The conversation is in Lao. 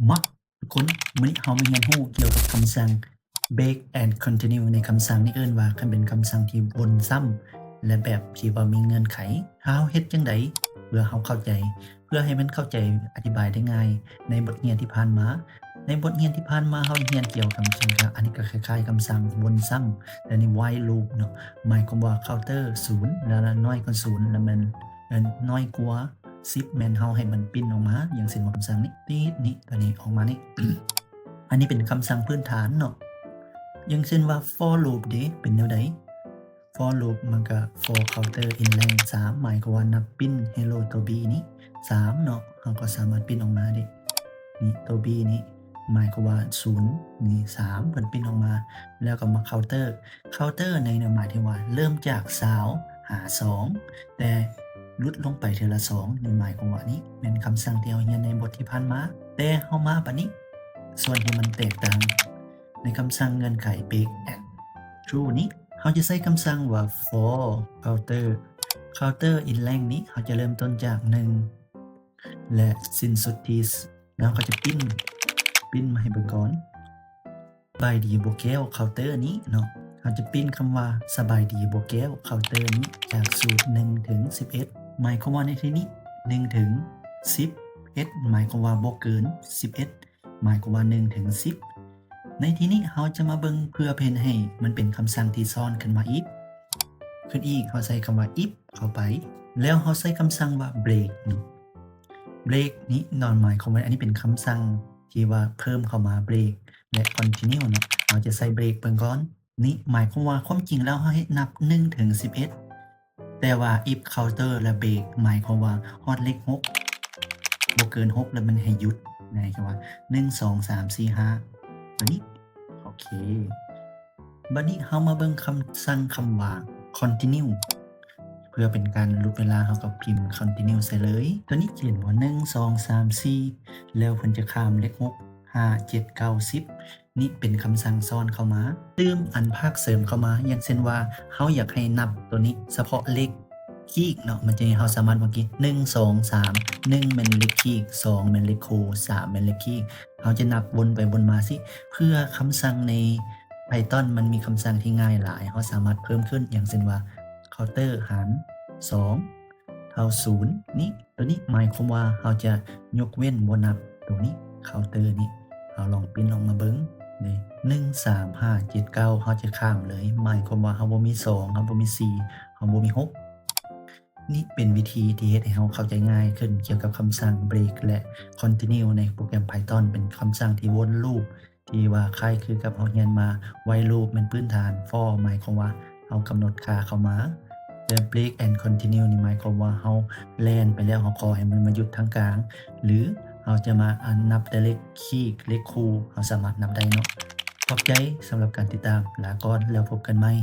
ມາ ທຸກຄົນ, ມື້ນີ້ເຮົາມາຮຽນຮູ້ກ່ຽວກັບຄຳສັ່ງ break and continue ໃນຄຳສັ່ງນີ້ເອີ້ນວ່າ ຄັນເປັນຄຳສັ່ງທີ່ວົນຊ້ຳ ແລະ ແບບທີ່ວ່າມີເງື່ອນໄຂ. ເຮົາເຮັດຈັ່ງໃດເພື່ອເຮົາເຂົ້າໃຈ, ເພື່ອໃຫ້ມັນເຂົ້າໃຈ ອະທິບາຍໄດ້ງ່າຍ. ໃນບົດຮຽນທີ່ຜ່ານມາ, ໃນບົດຮຽນທີ່ຜ່ານມາເຮົາຮຽນກ່ຽວກັບຄຳສັ່ງ ອັນນີ້ກໍຄ້າຍໆຄຳສັ່ງວົນຊ້ຳ ແລະ ໃນ while loop ເນາະ, ໝາຍຄວາມວ່າເຄົາເຕີສູນ ແລ້ວນ້ອຍກວ່າສູນ ແລ້ວແມ່ນ ເອີ ນ້ອຍກວ່າສິບ ແມ່ນເຮົາໃຫ້ມັນປິ່ນອອກມາ, ຢ່າງເຊັ່ນວ່າຄຳສັ່ງນີ້ ຕິດນີ້ ຕົວນີ້ອອກມານີ້ ອັນນີ້ເປັນຄຳສັ່ງພື້ນຖານເນາະ. ຢ່າງເຊັ່ນວ່າ for loop ເດ ເປັນແນວໃດ? For loop ມັນກະ for ເຄົາເຕີ in length ສາມ ໝາຍຄວາມວ່ານັບປິ່ນ hello ຕົວ B ນີ້ ສາມ ເນາະ, ເຮົາກໍສາມາດປິ່ນອອກມາເດ້. ນີ້ຕົວ B ນີ້ ໝາຍຄວາມວ່າສູນ ນີ້ ສາມ ເພິ່ນປິ່ນອອກມາ ແລ້ວກໍມາເຄົາເຕີ. ເຄົາເຕີໃນນີ້ໝາຍເຖິງວ່າເລີ່ມຈາກຊາວຫາສອງ ແຕ່ຫຼຸດລົງໄປເທື່ອລະສອງ ນີ້ໝາຍຄວາມວ່ານີ້ແມ່ນຄຳສັ່ງທີ່ເຮົາຮຽນໃນບົດທີ່ຜ່ານມາ. ແຕ່ເຮົາມາບາດນີ້ ສ່ວນທີ່ມັນແຕກຕ່າງ ໃນຄຳສັ່ງເງື່ອນໄຂ break and true ນີ້ ເຮົາຈະໃຊ້ຄຳສັ່ງວ່າ for ເຄົາເຕີ ເຄົາເຕີ in length ນີ້ ເຮົາຈະເລີ່ມຕົ້ນຈາກໜຶ່ງ ແລະ ສິ້ນສຸດທີ່ ແລ້ວເຮົາກໍຈະປິ່ນ ປິ່ນມາໃຫ້ເບິ່ງກ່ອນ. ສະບາຍດີບໍ່ແກ້ວ ເຄົາເຕີນີ້ເນາະ, ເຮົາຈະປິ່ນຄຳວ່າ ສະບາຍດີບໍ່ແກ້ວ ເຄົາເຕີນີ້ ຈາກສູດໜຶ່ງເຖິງສິບເອັດ ໝາຍຄວາມວ່າໃນທີ່ນີ້ ໜຶ່ງເຖິງສິບເອັດ ໝາຍຄວາມວ່າບໍ່ເກີນສິບເອັດ ໝາຍຄວາມວ່າໜຶ່ງເຖິງສິບ. ໃນທີ່ນີ້ເຮົາຈະມາເບິ່ງເພື່ອເຮັດໃຫ້ມັນເປັນຄຳສັ່ງທີ່ຊ້ອນຂຶ້ນມາອີກ ຂຶ້ນອີກ ເຮົາໃສ່ຄຳວ່າ if ເຂົ້າໄປ ແລ້ວເຮົາໃສ່ຄຳສັ່ງວ່າ break ນີ້ break ນີ້ນອນໝາຍຄວາມວ່າ ອັນນີ້ເປັນຄຳສັ່ງທີ່ວ່າເພີ່ມເຂົ້າມາ break ແລະ continue ເນາະ, ເຮົາຈະໃສ່ break ເບິ່ງກ່ອນ. ນີ້ໝາຍຄວາມວ່າ ຄວາມຈິງແລ້ວເຮົາເຮັດນັບໜຶ່ງເຖິງສິບເອັດ ແຕ່ວ່າ if ເຄົາເຕີ ແລະ break ໝາຍຄວາມວ່າຮອດເລກຫົກ ບໍ່ເກີນຫົກ ແລ້ວມັນໃຫ້ຢຸດ ໝາຍຄວາມວ່າ ໜຶ່ງ ສອງ ສາມ ສີ່ ຫ້າ ຕົວນີ້. ໂອເຄ ບາດນີ້ເຮົາມາເບິ່ງຄຳສັ່ງຄຳວ່າ continue ເພື່ອເປັນການຫຼຸດເວລາ ເຮົາກໍພິມ continue ໃສ່ເລີຍ. ຕົວນີ້ຈະເຫັນວ່າ ໜຶ່ງ ສອງ ສາມ ສີ່ ແລ້ວເພິ່ນຈະຂ້າມເລກຫົກ ຫ້າ ເຈັດ ເກົ້າ ສິບ ນີ້ເປັນຄຳສັ່ງຊ້ອນເຂົ້າມາ. ຕື່ມອັນພາກເສີມເຂົ້າມາ ຢ່າງເຊັ່ນວ່າ ເຮົາຢາກໃຫ້ນັບຕົວນີ້ສະເພາະເລກຄີກເນາະ, ມັນຈະໃຫ້ເຮົາສາມາດວ່າ ໜຶ່ງ ສອງ ສາມ ໜຶ່ງ ແມ່ນເລກຄີກ ສອງ ແມ່ນເລກຄູ່ ສາມ ແມ່ນເລກຄີກ. ເຮົາຈະນັບວົນໄປວົນມາຊີ້ ເພື່ອຄຳສັ່ງໃນ Python ມັນມີຄຳສັ່ງທີ່ງ່າຍຫຼາຍ ເຮົາສາມາດເພີ່ມຂຶ້ນ ຢ່າງເຊັ່ນວ່າ ເຄົາເຕີຫານສອງ ເທົ່າສູນ ນີ້ ຕົວນີ້ໝາຍຄວາມວ່າເຮົາຈະຍົກເວັ້ນບໍ່ນັບຕົວນີ້ ເຄົາເຕີນີ້. ເຮົາລອງປິ່ນອອກມາເບິ່ງເດ້ ໜຶ່ງ ສາມ ຫ້າ ເຈັດ ເກົ້າ ເຮົາຈະຂ້າມເລີຍ ໝາຍຄວາມວ່າເຮົາບໍ່ມີສອງ ເຮົາບໍ່ມີສີ່ ເຮົາບໍ່ມີຫົກ. ນີ້ເປັນວິທີທີ່ເຮັດໃຫ້ເຮົາເຂົ້າໃຈງ່າຍຂຶ້ນກ່ຽວກັບຄຳສັ່ງ break ແລະ continue ໃນໂປຣແກຣມ Python ເປັນຄຳສັ່ງທີ່ວົນລູບ ທີ່ວ່າຄ້າຍຄືກັບເຮົາຮຽນມາ while loop ແມ່ນພື້ນຖານ for ໝາຍຄວາມວ່າເຮົາກຳນົດຄ່າເຂົ້າມາ ແລະ break and continue ນີ້ໝາຍຄວາມວ່າເຮົາແລ່ນໄປແລ້ວ ເຮົາຂໍໃຫ້ມັນມາຢຸດທາງກາງ ຫຼື ເຮົາຈະມາ ອັນ ນັບແຕ່ເລກຄີກ ເລກຄູ່ ເຮົາສາມາດນັບໄດ້ເນາະ. ຂອບໃຈສຳລັບການຕິດຕາມ. ລາກ່ອນ ແລ້ວພົບກັນໃໝ່.